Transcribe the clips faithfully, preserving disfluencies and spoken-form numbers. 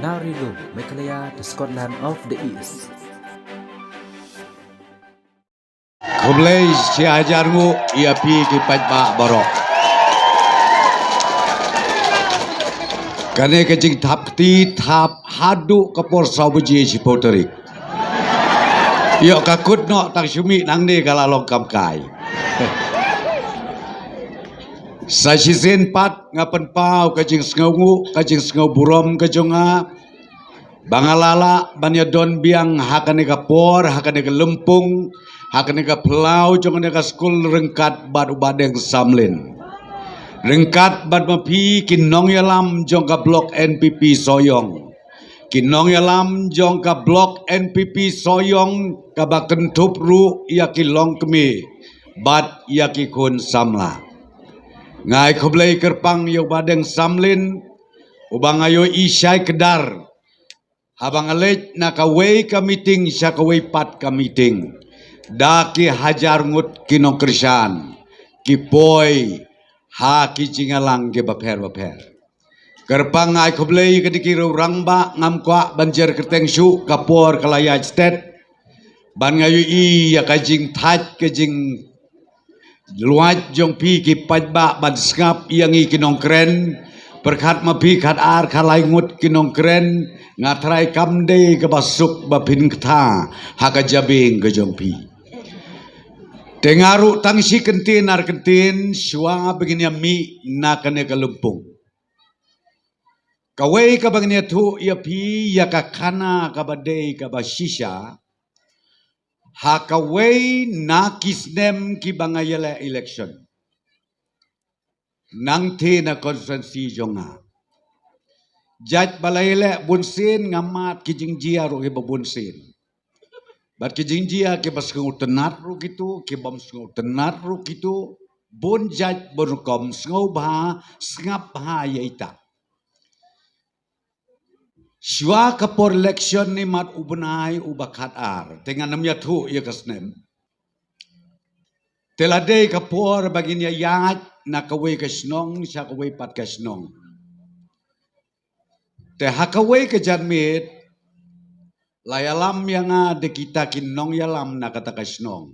Nari Lum, Meghalaya, the Scotland of the East. Khublei shi hajar nguh ïa phi ki paidbah baroh. Kane ka jingthap kti thap haduh ka por saw baje shiphew tarik. Ïoh ka kut noh tang shu mih nangne ka la long kam kai. Sa shisien pat nga pynpaw ka jingsngewnguh, ka jingsngewburom ka jong nga ba nga la lah ban ïa don biang ha kane ka por, ha kane ka lympung, ha kane ka phyllaw jong kane ka skul ryngkat bad u Bah Deng Samlin. Ryngkat bad ma phi ki nongïalam jong ka block N P P Sohiong. Ki nongïalam jong ka block N P P Sohiong kaba kynthup ruh ïa ki longkmie bad ïa ki khun samla. Nga ai khublei kyrpang ïa u Bah Deng Samlin, uba nga ïohi shai kdar haba nga leit na kawei ka meeting sha kawei pat ka meeting da ki hajar ngut ki nongkyrshan ki poi ha ki jingïalang kiba pher bapher. Kyrpang nga ai khublei ïa ki rangbah, ngam kwah ban jer kyrteng shuh, ka por ka la ïaid stet. Ban nga ïohi ïa ka jingthait ka jing luaid jong phi ki paidbah ban sngap ïa ngi ki nongkren. Pyrkhat ma phi khat ar khat lai ngut ki nongkren, nga trai kam dei kaba suk ba phin kta ha ka jabieng ka jong phi. Te nga ruh tang shi kyntien ar kyntien shuwa ba ngin ïa mih na kane ka lympung. Kawei kaba ngin ïathuh ïa phi ïa ka khana kaba dei kaba shisha ha kawei na ki snem kiba nga ïaleh election. Nangta na constituency jong nga, jait ba la ïaleh bunsien nga mad ki jingjia ruh kiba bunsien. Bad ki jingjia kiba sngewtynnat ruh kito, kibym sngewtynnat ruh kito, bun jait bun rukom, sngewbha, sngap bha ïa ita. Shuwa ka por election ni mad u bnai uba khat ar, te ngan ym ïathuh ïa ka snem. Te la dei ka por ba ngin ïa ïaid na kawei ka shnong sha kawei pat ka shnong. Te ha kawei ka janmiet la ïalam ïa nga da kita ki nongïalam na kata ka shnong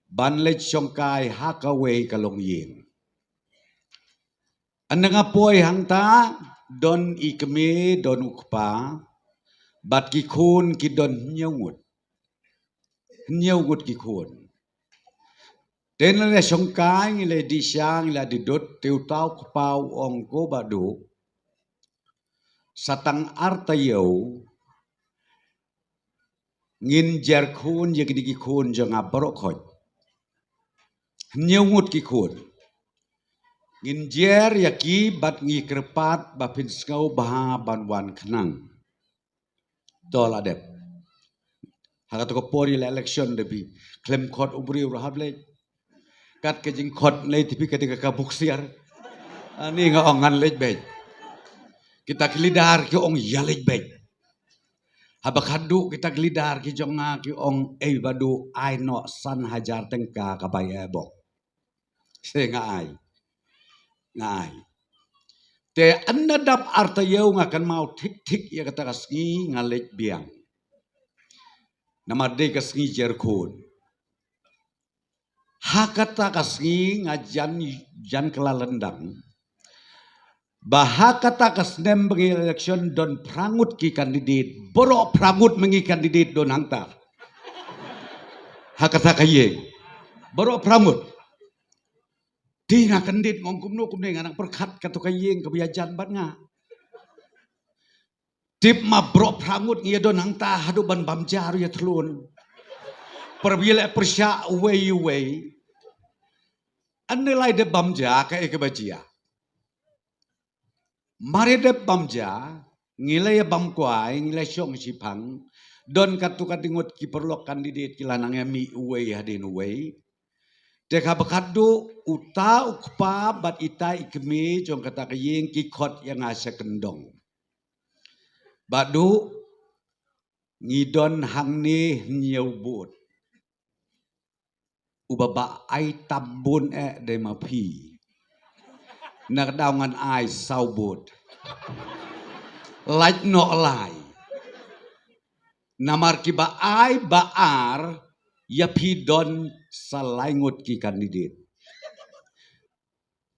ban leit shongkai ha kawei ka longïing. Ynda nga poi hangta, don i kmie, don u kpa, bad ki khun ki don hynñiew ngut. Hynñiew ngut ki khun. Te ngi la shongkai, ngi la dih sha, ngi la dih dud, te uta u kpa u ong, ko Bah Duh, sa tang ar taïew ngin jer khun ïa kine ki khun jong nga baroh khoit. Hynñiew ngut ki khun. Ngin jer ïa ki bad ngi kyrpad ba phin sngewbha ban wan khnang. To la dep. Ha kato ka por ïaleh election da phi, khlem khot u briew ruh hap leit. Kat ka jingkhot leit phi ka dei ka ka buksiar. Ani nga ong ngan leit beit. Kita ki leader ki ong ïa leit beit. Haba khadduh kita ki leader ki jong nga ki ong, ei Bah Duh, ai noh san hajar tyngka ka bai e bok. Te nga ai. Nga ai. Te ynda dap ar taïew nga kynmaw thik thik ïa kata ka sngi nga leit biang. Namar dei ka sngi jer khun. Ha kata ka sngi nga jan, jan kylla lyndang ba ha kata ka snem ba ngi election don phra ngut ki candidate, baroh phra ngut ma ngi candidate don hangta. Ha kata ka ïing. Baroh phra ngut. Te nga kyndit, nga ong kumno kumne, nga nang pyrkhat kato ka ïing kaba ïajan bad nga. Tip ma baroh phra ngut ngi ïa don hangta, haduh ban bam ja ruh ïa thlun. Para ba ïaleh pyrshah uwei uwei. Ynda la dep bam ja, kaei kaba jia? Mar ïa dep bam ja, ngi la ïa bam kwai, ngi la shong shiphang. Don katto katne ngut ki paralok candidate ki la nang ïa mih uwei hadien uwei. Te kaba khadduh uta u kpa bad ita i kmie jong kata ka ïing ki khot ïa nga sha kyndong. Bah Duh, ngi don hangne hynñiew vote. Uba bah ai tam bun eh dei ma phi. Na ka daw ngan ai saw vote. Lait noh lai. Namar kiba ai ba ar, ïa phi don sa lai ngut ki candidate.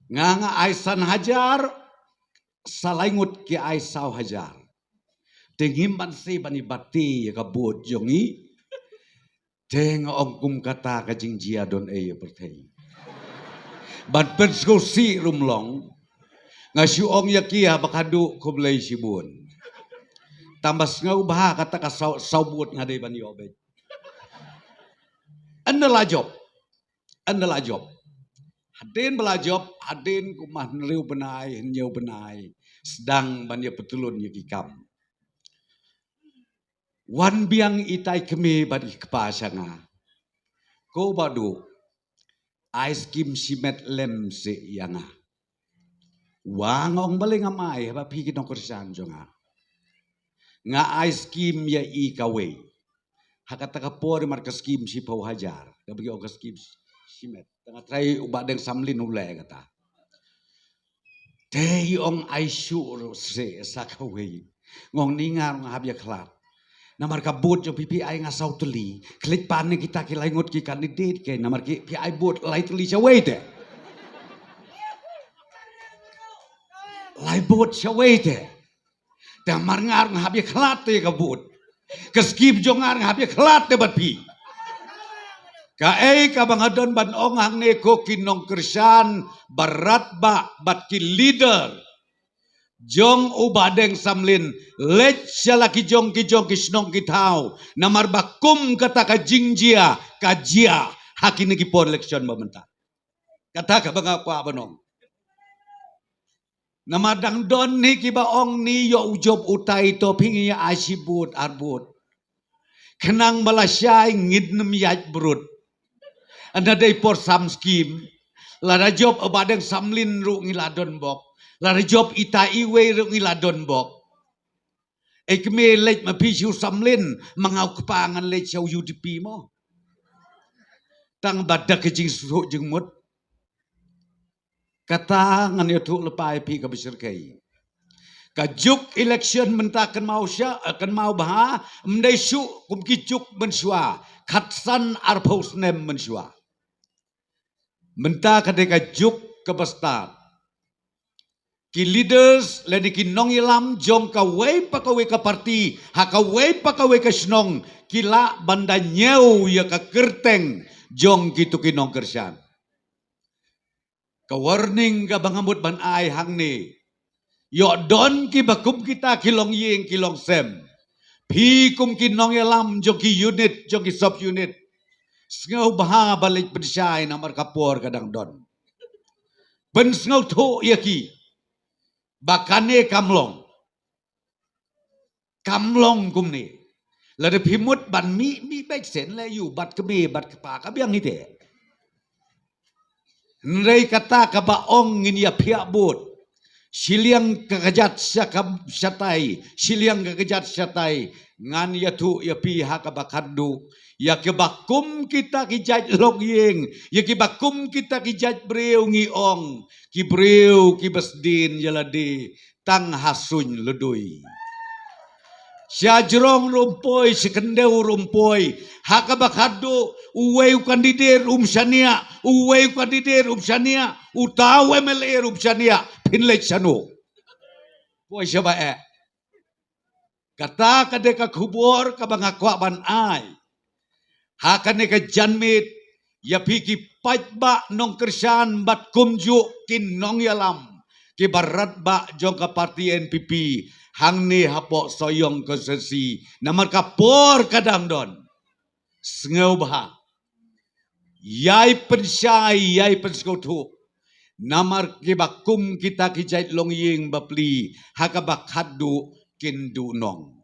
Nga nga ai san hajar, sa lai ngut ki ai saw hajar. Te ngim ban sngewbha ban ïa bati ïa ka vote jong ngi. Te nga ong kum kata ka jingjia don ei ïa pyrthei. Ban pynsngewsih ruh ym long. Nga shu ong ïa ki haba ka duk khublei shibun. Tang ba sngewbha kata ka saw, saw vote nga dei ban ïoh beit. Ynda la jop. Ynda la jop. Hadien ba la jop, hadien kumba hynriew bnai, hynñiew bnai. Sdang ban ïa pyntylun ïa ki kam. Wan biang itai i kmie bad i kpa sha nga. Ko Bah Duh, ai skim shimet lem seh ïa nga. Wa, nga ong, balei ngam ai, haba phi ki nongkyrshan jong nga. Nga ai skim ïa i kawei. Ha kata ka por namar ka skim shiphew hajar. Kaba ki ong ka skim shimet. Tang nga trai u Bah Deng Samlin u leh kata. Te i ong ai shuh ruh seh sa kawei. Nga ong ni nga ruh nga hap ïa khlad. Namar ka vote jong phi phi ai nga saw tylli. Khlieh pat ne kita ki lai ngut ki candidate kein. Namar ki phi ai vote lai tylli shawei te. Lai vote shawei te. Te namar nga ruh nga hap ïa khlad te ka vote. Ka skim jong nga ruh nga hap ïa khlad te bad phi. Kaei kaba nga don ban ong hangne ko ki nongkyrshan, barat bah, bad ki leader jong u Bah Deng Samlin, leit sha la ki jong ki jong ki shnong ki thaw. Namar ba kum kata ka jingjia ka jia ha kine ki por election ba mynta. Kata kaba nga kwah ban ong. Namar dang don hi kiba ong ni ïoh u jop utai to phi ngin ïa ai shi vote ar vote. Khnang ba lashai ngin ym ïaid brut. Ynda dei por sam skim. Lada jop u Bah Deng Samlin ruh ngi la don bok. Lada jop ita iwei ruh ngi la don bok. Ei kmie, leit ma phi sha u Samlin, ma nga u kpa ngan leit sha u U D P mo. Tang ba da ka jingsuk jingmut. Kata ngan ïathuh lypa ïa phi kaba shyrkhei. Ka juk election mynta kynmaw sha, eh, kynmaw bha, ym dei shuh kum ki juk mynshuwa, khatsan arphew snem mynshuwa. Mynta ka dei ka juk kaba stad. Ki leaders lane ki nongïalam jong kawei pa kawei ka party, ha kawei pa kawei ka shnong, ki lah ban da ñiew ïa ka kyrteng jong kito ki nongkyrshan. Ka warning kaba nga mut ban ai hangne. Ïoh don kiba kum kita ki longïing ki longsem. Phi kum ki nongïalam jong ki unit, jong ki sub unit. Sngewbha ba leit pynshai namar ka por ka dang don. Pynsngewthuh ïa ki. Ba kane kam long. Kam long kumne. Lada phi mut ban mih, mih beit shen leh ïa u, bad kmie, bad kpa, ka biang hi te. Hynrei kata kaba ong ngin ïa phiah vote. Shiliang ka kjat sha ka shatai, shiliang ka kjat shatai. Ngan ïathuh ïa phi ha kaba khatduh. Ïa kiba kum kita ki jait longïing, ïa kiba kum kita ki jait briew ngi ong. Ki briew kiba sdien ïa lade. Tang ha suiñ lydui. Sha jrong ruh ym poi, sha khyndew ruh ym poi. Ha kaba khatduh, uwei u candidate ruh um shaniah, uwei u candidate ruh um shaniah, uta u M L A ruh um shaniah, phin leit shano? Poi shaba eh. Kata ka dei ka khubor kaba nga kwah ban ai. Ha kane ka janmiet, ïa phi ki paidbah nongkyrshan bad kumjuh ki nongïalam, ki barat bah jong ka party N P P, hangne hapoh Sohiong constituency, namar ka por ka dang don. Sngewbha. Ïai pynshai, ïai pynsngewthuh. Namar kiba kum kita ki jait longïing bapli, ha kaba khatduh kin duhnong.